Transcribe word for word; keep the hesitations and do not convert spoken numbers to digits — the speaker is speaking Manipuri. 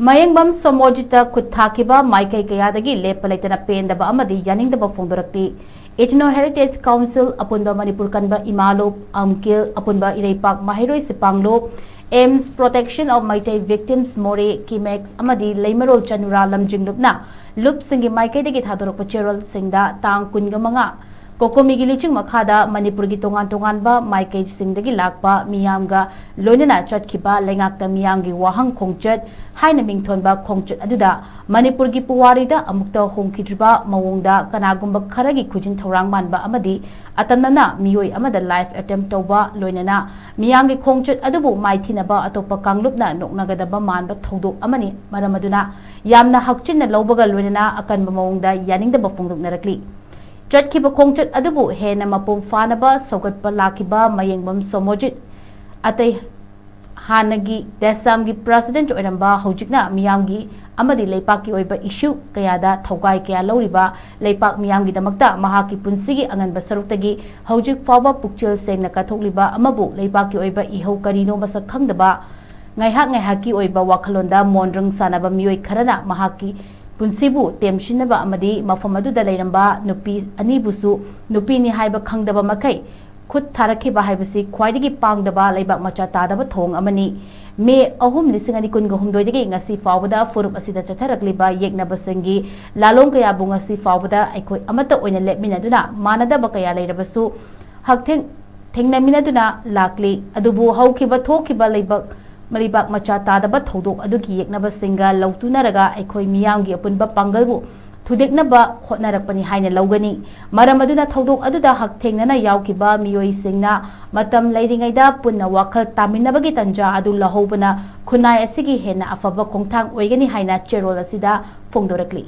ꯃꯌꯦꯡꯕꯝ ꯁꯣꯃꯣꯖꯤꯠꯇ ꯈꯨꯠ ꯊꯥꯈꯤꯕ ꯃꯥꯏꯀꯩ ꯀꯌꯥꯗꯒꯤ ꯂꯦꯞꯄ ꯂꯩꯇꯅ ꯄꯦꯟꯗꯕ ꯑꯃꯗꯤ ꯌꯥꯅꯤꯡꯗꯕ ꯐꯣꯡꯗꯣꯔꯛꯂꯤ꯫ Ethno Heritage Council, ꯑꯄꯨꯟꯕ ꯃꯅꯤꯄꯨꯔ ꯀꯟꯕ ꯏꯃꯥ ꯂꯨꯞ, ꯑꯝꯀꯤꯜ, ꯑꯄꯨꯟꯕ ꯏꯔꯩꯄꯥꯛ ꯃꯍꯩꯔꯣꯏ ꯁꯤꯄꯥꯡ ꯂꯨꯞ, AIMS, Protection of Meitei Victims ꯃꯣꯔꯦ, ꯀꯤꯃꯦꯛꯁ ꯑꯃꯗꯤ ꯂꯩꯃꯔꯣꯜ ꯆꯅꯨꯔꯥ ꯂꯝꯖꯤꯡ ꯂꯨꯞꯅ ꯂꯨꯞꯁꯤꯡꯒꯤ ꯃꯥꯏꯀꯩꯗꯒꯤ ꯊꯥꯗꯣꯔꯛꯄ ꯆꯦꯔꯣꯜꯁꯤꯡꯗ ꯇꯥꯡ ꯀꯨꯟꯒ ꯃꯉꯥ ꯀꯣꯀꯣꯃꯤꯒꯤ ꯂꯨꯆꯤꯡ ꯃꯈꯥꯗ ꯃꯅꯤꯄꯨꯔꯒꯤ ꯇꯣꯉꯥꯟ ꯇꯣꯉꯥꯟꯕ ꯃꯥꯏꯀꯩꯁꯤꯡꯗꯒꯤ ꯂꯥꯛꯄ ꯃꯤꯌꯥꯝꯒ ꯂꯣꯏꯅꯅ ꯆꯠꯈꯤꯕ ꯂꯩꯉꯥꯛꯇ ꯃꯤꯌꯥꯝꯒꯤ ꯋꯥꯍꯪ ꯈꯣꯡꯆꯠ ꯍꯥꯏꯅ ꯃꯤꯡꯊꯣꯟꯕ ꯈꯣꯡꯆꯠ ꯑꯗꯨꯗ ꯃꯅꯤꯄꯨꯔꯒꯤ ꯄꯨꯋꯥꯔꯤꯗ ꯑꯃꯨꯛꯇ ꯍꯣꯡꯈꯤꯗ꯭ꯔꯤꯕ ꯃꯑꯣꯡꯗ ꯀꯅꯥꯒꯨꯝꯕ ꯈꯔꯒꯤ ꯈꯨꯖꯤꯟ ꯊꯧꯔꯥꯡ ꯃꯥꯟꯕ ꯑꯃꯗꯤ ꯑꯇꯝꯅꯅ ꯃꯤꯑꯣꯏ ꯑꯃꯗ life attempt ꯇꯧꯕ ꯂꯣꯏꯅꯅ ꯃꯤꯌꯥꯝꯒꯤ ꯈꯣꯡꯆꯠ ꯑꯗꯨꯕꯨ ꯃꯥꯏꯊꯤꯅꯕ ꯑꯇꯣꯞꯄ ꯀꯥꯡꯂꯨꯞꯅ ꯅꯣꯛꯅꯒꯗꯕ ꯃꯥꯟꯕ ꯊꯧꯗꯣꯛ ꯑꯃꯅꯤ꯫ ꯃꯔꯝ ꯑꯗꯨꯅ ꯌꯥꯝꯅ ꯍꯛꯆꯤꯟꯅ ꯂꯧꯕꯒ ꯂꯣꯏꯅꯅ ꯑꯀꯟꯕ ꯃꯑꯣꯡꯗ ꯌꯥꯅꯤꯡꯗꯕ ꯐꯣꯡꯗꯣꯛꯅꯔꯛꯂꯤ꯫ ꯆꯠꯈꯤꯕ ꯈꯣꯡꯆꯠ ꯑꯗꯨꯕꯨ ꯍꯦꯟꯅ ꯃꯄꯨꯡ ꯐꯥꯅꯕ ꯁꯧꯒꯠꯄ ꯂꯥꯛꯈꯤꯕ ꯃꯌꯦꯡꯕꯝ ꯁꯣꯃꯣꯖꯤꯠ, ꯑꯇꯩ ꯍꯥꯟꯅꯒꯤ ꯗꯦꯁꯥꯝꯒꯤ president ꯑꯣꯏꯔꯝꯕ ꯍꯧꯖꯤꯛꯅ ꯃꯤꯌꯥꯝꯒꯤ ꯑꯃꯗꯤ ꯂꯩꯄꯥꯛꯀꯤ ꯑꯣꯏꯕ issue ꯀꯌꯥꯗ ꯊꯧꯒꯥꯏ ꯀꯌꯥ ꯂꯧꯔꯤꯕ, ꯂꯩꯄꯥꯛ ꯃꯤꯌꯥꯝꯒꯤꯗꯃꯛꯇ ꯃꯍꯥꯛꯀꯤ ꯄꯨꯟꯁꯤꯒꯤ ꯑꯉꯟꯕ ꯁꯔꯨꯛꯇꯒꯤ ꯍꯧꯖꯤꯛ ꯐꯥꯎꯕ ꯄꯨꯛꯆꯦꯜ ꯁꯦꯡꯅ ꯀꯠꯊꯣꯛꯂꯤꯕ ꯑꯃꯕꯨ ꯂꯩꯄꯥꯛꯀꯤ ꯑꯣꯏꯕ ꯏꯍꯧ ꯀꯔꯤꯅꯣ ꯃꯁꯛ ꯈꯪꯗꯕ, ꯉꯥꯏꯍꯥꯛ ꯉꯥꯏꯍꯥꯛꯀꯤ ꯑꯣꯏꯕ ꯋꯥꯈꯜꯂꯣꯟꯗ ꯃꯣꯟꯗ꯭ꯔꯪ ꯁꯥꯟꯅꯕ ꯃꯤꯑꯣꯏ ꯈꯔꯅ ꯃꯍꯥꯛꯀꯤ ꯄꯨꯟꯁꯤꯕꯨ ꯇꯦꯝꯁꯤꯟꯅꯕ ꯑꯃꯗꯤ ꯃꯐꯝ ꯑꯗꯨꯗ ꯂꯩꯔꯝꯕ ꯅꯨꯄꯤ ꯑꯅꯤꯕꯨꯁꯨ ꯅꯨꯄꯤꯅꯤ ꯍꯥꯏꯕ ꯈꯪꯗꯕ ꯃꯈꯩ ꯈꯨꯠ ꯊꯥꯔꯛꯈꯤꯕ ꯍꯥꯏꯕꯁꯤ ꯈ꯭ꯋꯥꯏꯗꯒꯤ ꯄꯥꯡꯗꯕ ꯂꯩꯕꯥꯛ ꯃꯆꯥ ꯇꯥꯗꯕ ꯊꯧꯑꯣꯡ ꯑꯃꯅꯤ꯫ ꯃꯦ ꯑꯍꯨꯝ, ꯂꯤꯁꯤꯡ ꯑꯅꯤ ꯀꯨꯟꯒ ꯍꯨꯝꯗꯣꯏꯗꯒꯤ ꯉꯁꯤ ꯐꯥꯎꯕꯗ ꯐꯨꯔꯨꯞ ꯑꯁꯤꯗ ꯆꯠꯊꯔꯛꯂꯤꯕ ꯌꯦꯛꯅꯕꯁꯤꯡꯒꯤ ꯂꯥꯂꯣꯡ ꯀꯌꯥꯕꯨ ꯉꯁꯤ ꯐꯥꯎꯕꯗ ꯑꯩꯈꯣꯏ ꯑꯃꯠꯇ ꯑꯣꯏꯅ ꯂꯦꯞꯃꯤꯟꯅꯗꯨꯅ ꯃꯥꯟꯅꯗꯕ ꯀꯌꯥ ꯂꯩꯔꯕꯁꯨ ꯍꯛꯊꯦꯡ ꯊꯦꯡꯅꯃꯤꯟꯅꯗꯨꯅ ꯂꯥꯛꯂꯤ꯫ ꯑꯗꯨꯕꯨ ꯍꯧꯈꯤꯕ ꯊꯣꯛꯈꯤꯕ ꯂꯩꯕꯥꯛ ꯂꯩꯕꯥꯛ ꯃꯆꯥ ꯇꯥꯗꯕ ꯊꯧꯗꯣꯛ ꯑꯗꯨꯒꯤ ꯌꯦꯛꯅꯕꯁꯤꯡꯒ ꯂꯧꯇꯨꯅꯔꯒ ꯑꯩꯈꯣꯏ ꯃꯤꯌꯥꯝꯒꯤ ꯑꯄꯨꯟꯕ ꯄꯥꯡꯒꯜꯕꯨ ꯊꯨꯗꯦꯛꯅꯕ ꯍꯣꯠꯅꯔꯛꯄꯅꯤ ꯍꯥꯏꯅ ꯂꯧꯒꯅꯤ꯫ ꯃꯔꯝ ꯑꯗꯨꯅ ꯊꯧꯗꯣꯛ ꯑꯗꯨꯗ ꯍꯛꯊꯦꯡꯅꯅ ꯌꯥꯎꯈꯤꯕ ꯃꯤꯑꯣꯏꯁꯤꯡꯅ ꯃꯇꯝ ꯂꯩꯔꯤꯉꯩꯗ ꯄꯨꯟꯅ ꯋꯥꯈꯜ ꯇꯥꯃꯤꯟꯅꯕꯒꯤ ꯇꯥꯟꯖꯥ ꯑꯗꯨ ꯂꯧꯍꯧꯕꯅ ꯈꯨꯟꯅꯥꯏ ꯑꯁꯤꯒꯤ ꯍꯦꯟꯅ ꯑꯐꯕ ꯈꯣꯡꯊꯥꯡ ꯑꯣꯏꯒꯅꯤ ꯍꯥꯏꯅ ꯆꯦꯔꯣꯜ ꯑꯁꯤꯗ ꯐꯣꯡꯗꯣꯔꯛꯂꯤ꯫